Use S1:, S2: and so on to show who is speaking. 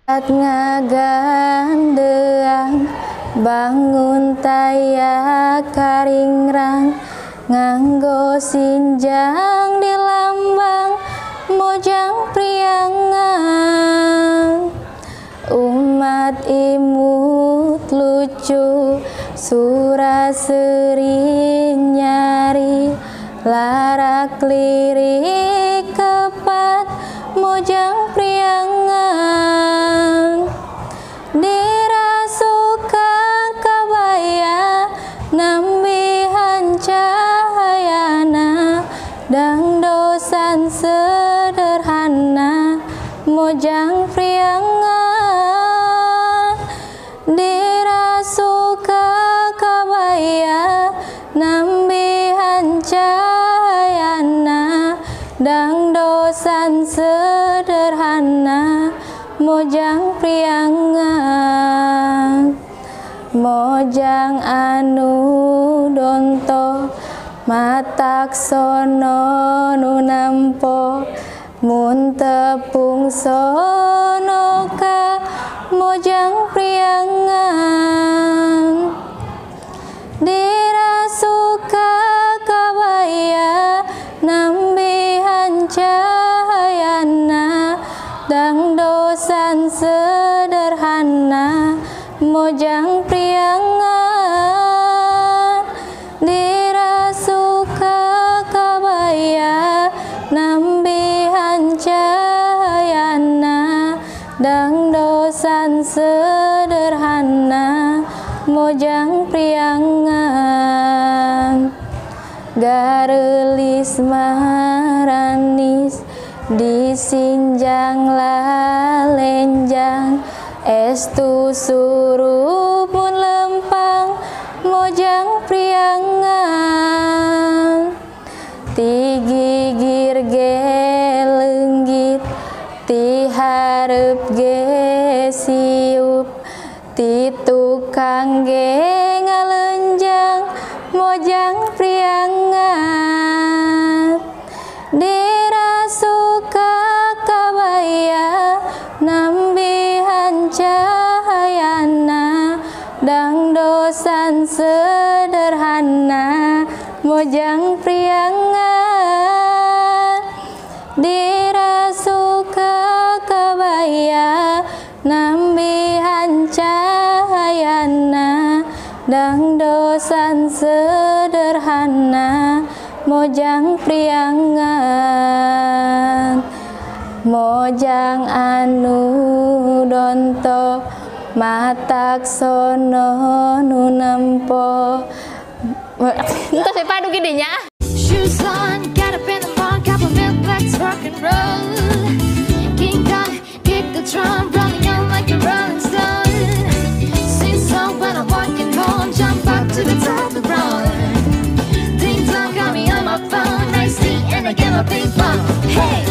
S1: Ngagandeang bangun taya karingrang nganggo sinjang di lambang Mojang Priangan. Umat imut lucu sura seri nyari larak lirik kepat Mojang Priangan. Dirasukan kabaya nambihan cahayana dangdosan sederhana Mojang Priangan. Dirasukan kabaya nambihan cahayana dangdosan sederhana Mojang Priangan. Mojang anu donto matak sono nu nampo mun tepung sono ka Mojang Priangan. Dirasuka kabaya nambihan cahayana dangdosan sederhana Mojang Priangan. Dirasuka kabaya nambihan cahayana dangdosan sederhana Mojang Priangan. Garelis maranis disinjang lalenjang estu suruh pun lempang Mojang Priangan. Ti gigir ge leunggit ti hareup ge siup ti tukang ge ngalenjang Mojang Priangan. Dirasuka kabaya nambihan cahayana dangdosan sederhana Mojang Priangan. Dirasuka kabaya nambihan cahayana dangdosan sederhana Mojang Priangan. Mojang anu donto matak sono nu nempo. Entos we padu gini nya.
S2: Shoes on, get up in the morning, cup of milk, let's rock and roll. King Kong, kick the drum, rolling on like a rolling stone. Sing song when I'm walking home, jump up to the top of the road. Ding dong, call me on my phone, nice tea, and I get my ping pong. Hey!